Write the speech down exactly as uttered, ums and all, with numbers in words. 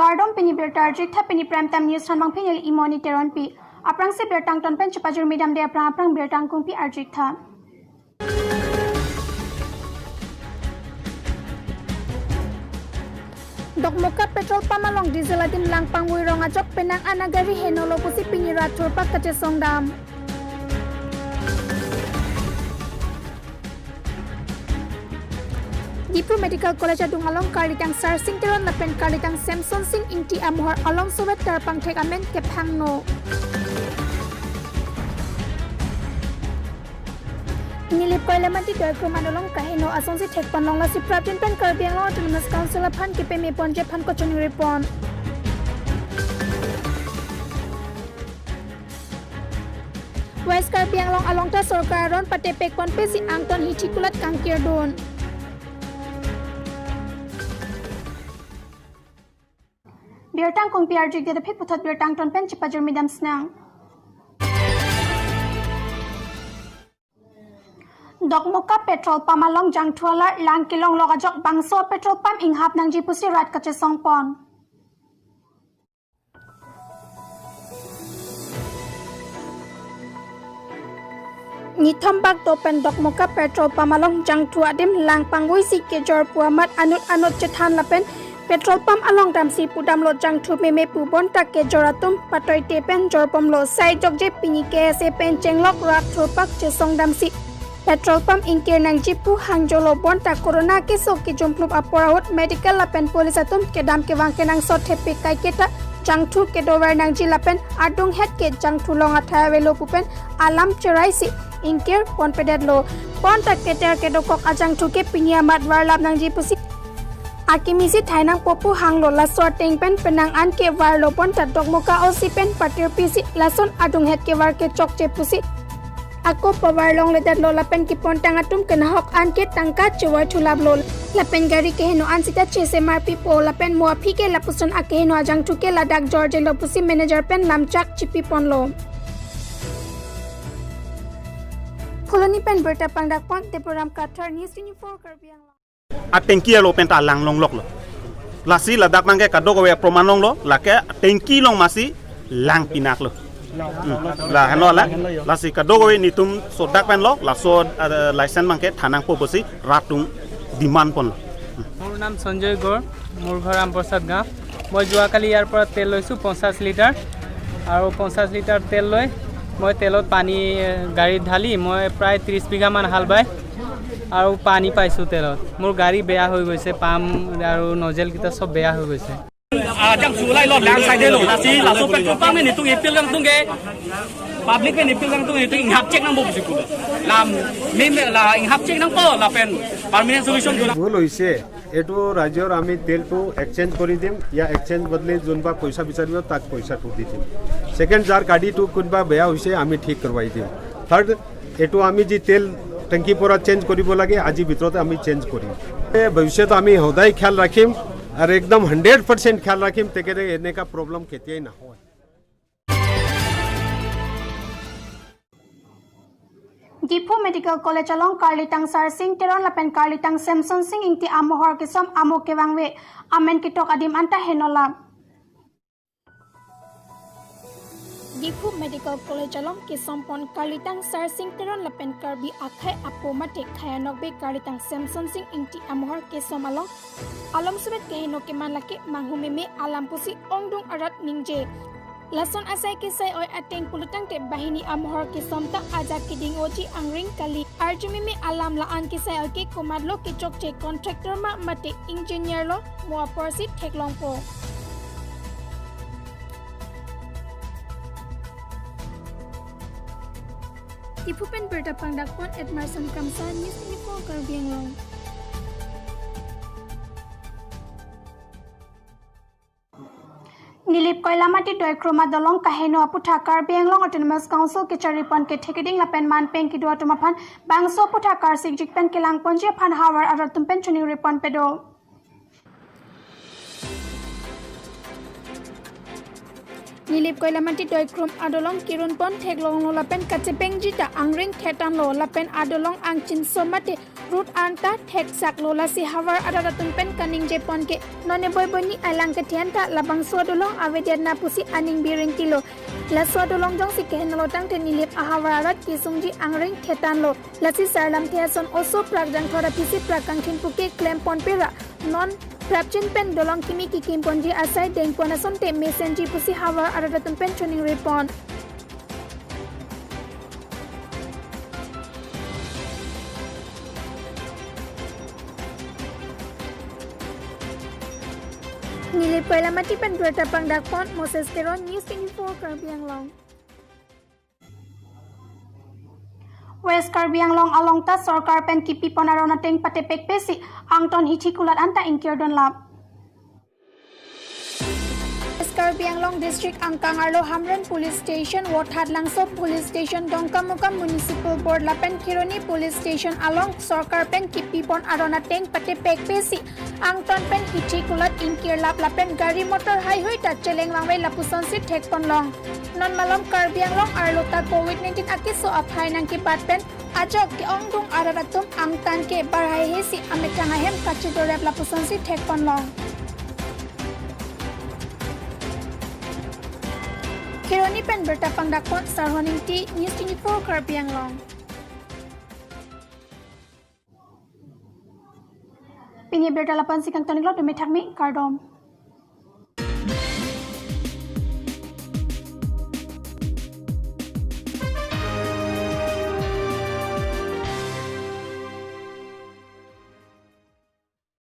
Kardom, pini birta arjutha, pini Prime Time News thanbang pini Imoni Teronpi. Aphrangsi birta angton pen chepajirmi damde aphrang aphrang birta angkungpi arjutha. Dokmoka petrol pump along diesel adim lang pangvoi rong ajok penang an agari henolo pusi pini rat thurpak kachesong dam. Diphu Medical College adung along karlitang Sarsing Teron lapen karlitang Samson Sing Ingti amohor along sowet tarpang thek amen kephangno. Nilip Koilamati Doikrom adolong kaheno asonsi thekpon long, lasi prapjin pen Karbi Anglong Autonomous Council aphan kepeme ponji aphan kachiningri pon. West Karbi Anglong along ta sorkar aron patepek ponpe si angton hithi kulat kangkirdun. Birta angkungpi arjutha, phit puthot birta angton pen chepajirmi dam sinang. Dokmoka petrol pump along jangthu alar lang kelong lok ajok bangso petrol pump inghap nangji pusi rat kachesong pon. Nithom bak do pen Dokmoka petrol pump along jangthu adim lang pangvoi si kejor pu amat anut anut chethan lapen petrol pump along damsi pudamlo jangthu meme pu bonta kejor atum patoite pen jorbomlo, sai jokje pini K S A pen chenglok rat thurpak chesong damsi petrol pump ingkir nangji pu hangjolo bonta corona keso kejumphlup apor ahut medical lapen police atum kedam kevang kenangsot thepi kaiketa jangthu kedover nangji lapen adunghet ke jangthu long athai avelo pu pen alam cheraisi ingkir ponpedetlo. Bonta keter kedokok ajangthu ke pini amat varlap nangji pusi akimi si thainangpo pu hanglo. Laso ateng pen penang an kevarlo bonta Dokmoka O C pen patirpi si lason adunghet kevar kechokche pusi ako pavar longledetlo lapen kepontang atum kenahok an ke tangka chevoi thulaplo lapen gari keheno an sita chesemarpipo lapen mo aphi ke lapuson akeheno ajangthu ke ladak jorjelo pusi manager pen lamchak chipi ponlo. Phuloni pen birta pangdak pon, Deborah Kathar, News twenty-four Karbi Anglong. Atengki alo penta lang longloklo. Lasi ladak nangke kadokave proman longlo, lake atengki long masi lang pinaklo. Hmm. La heno la, lasi kadokave nitum sodak penlo, laso, ah, license mangke thanangpo pusi rat atum demand ponlo. Hmm. মোৰ নাম সঞ্জয় গৌৰ, মোৰ ঘৰ ৰামপ্ৰসাদ গাঁও। মই যোৱাকালি ইয়াৰ পৰা তেল লৈছোঁ পঞ্চাছ লিটাৰ, আৰু পঞ্চাছ লিটাৰ তেল লৈ মই তেলত পানী, এ, গাড়ীত ঢালি মই প্ৰায় ত্ৰিছ বিঘামান হাল বাই আৰু পানী পাইছোঁ তেলত। মোৰ গাড়ী বেয়া হৈ গৈছে, পাম্প আৰু নজেলকেইটা চব বেয়া হৈ গৈছে। Ajang sulai lo lang sai de lo, lasi laso petrol pump netum appeal kangtung ke, public netum appeal kangtung ke, netum inghap check nangpo pusi pu. Lam, mim, la inghap check nangpo lapen permanent solution guna. ভুল হৈছে, এইটো ৰাইজৰ আমি তেলটো এক্সচেঞ্জ কৰি দিম, ইয়াৰ এক্সচেঞ্জ বদলি যোনবা পইচা বিচাৰিব তাক পইচাটো দি দিম। ছেকেণ্ড, যাৰ গাড়ীটো কোনোবা বেয়া হৈছে আমি ঠিক কৰোৱাই দিম। থাৰ্ড, এইটো আমি যি তেল টেংকিৰ পৰা চেঞ্জ কৰিব লাগে, আজিৰ ভিতৰতে আমি চেঞ্জ কৰিম। এই ভৱিষ্যতে আমি সদায় খিয়াল ৰাখিম আৰু একদম হাণ্ড্ৰেড পাৰ্চেণ্ট খিয়াল ৰাখিম, তেখেতে এনেকুৱা প্ৰব্লেম কেতিয়াই নহয়। Diphu Medical College along karlitang Sarsing Teron lapen karlitang Samson Sing Ingti amohor kesom amo kevangve, amen ketok adim anta henolap. Diphu Medical College along kesompon karlitang Sarsing Teron lapen Karbi akhai apo mate khaya nokbe karlitang Samson Sing Ingti amohor kesom along along subet keheno keman lake manghu meme alam pusi ongdung arat ningje. Lason asai kesai oi ateng pulotangte banghini amohor kesom ta ajak keding oji angring kali. Arju meme alam la-an kesai oi ke komatlo kechokche, contractor ma mate engineer lo, mo aporsi theklongpo. Diphu pen birta pangdakpon Edmarson Kamsa, News twenty-four Karbi Anglong. Nilip Koilamati Doikroma Dolong kaheno aphuthak Karbi Anglong Autonomous Council kecharipon kethekding lapen manpeng kedo atum aphan bangso aphuthak karsikjik pen kelangponji aphan havar arat atum pen chiningripon pedo. Nilip Koilamati doikrum adolong kirun pon theklonglo lapen kachepengji ta angring thetanlo lapen adolong angchinso mate road anta thekchaklo, lasi havar arat atum pen kaningje pon ke non eboi boni alang kethian ta labangso adolong avedet na pusi aning biring tilo. Laso adolong jongsi kehenlo tangte Nilip ahavar arat kesungji angring thetanlo. Lasi sarlamthe ason oso prak jangthor aphisi prak kangthin puke klem pon pera non prapjin pen dolong kimi kikim ponji asai dengpon asonte mesenji pusi havar arat atum pen choningri pon. Nilip Koilamati pen birta pangdak pon Moses Teron, News twenty-four Karbi Anglong. West Karbi Anglong along ta sorkar pen kipi pon aron ateng patepek pesi angton hichi kulat anta ingkir donlap. West Karbi Anglong District angkang arlo Hamren Police Station, Vothatlangso Police Station, Dongkamukam Municipal Board lapen Kheroni Police Station along sorkar pen kipi pon aron ateng patepek pesi angton pen hichi kulat ingkirlap lapen gari motor haihui ta cheleng vangve lapusonsi thek ponlong. Non malom Karbi Anglong arlo ta covid nineteen akeso aphai nangkebat pen ajok ke-ongdung arat atum angtan ke barhai hesi amethang ahem kachedorep lapusonsi thek ponlong. Kheroni pen birta pangdak pon Sarhon Ingti, News twenty-four Karbi Anglong. Pini birta lapu-ansi kangton-iklo, tumi thakmi, kardom.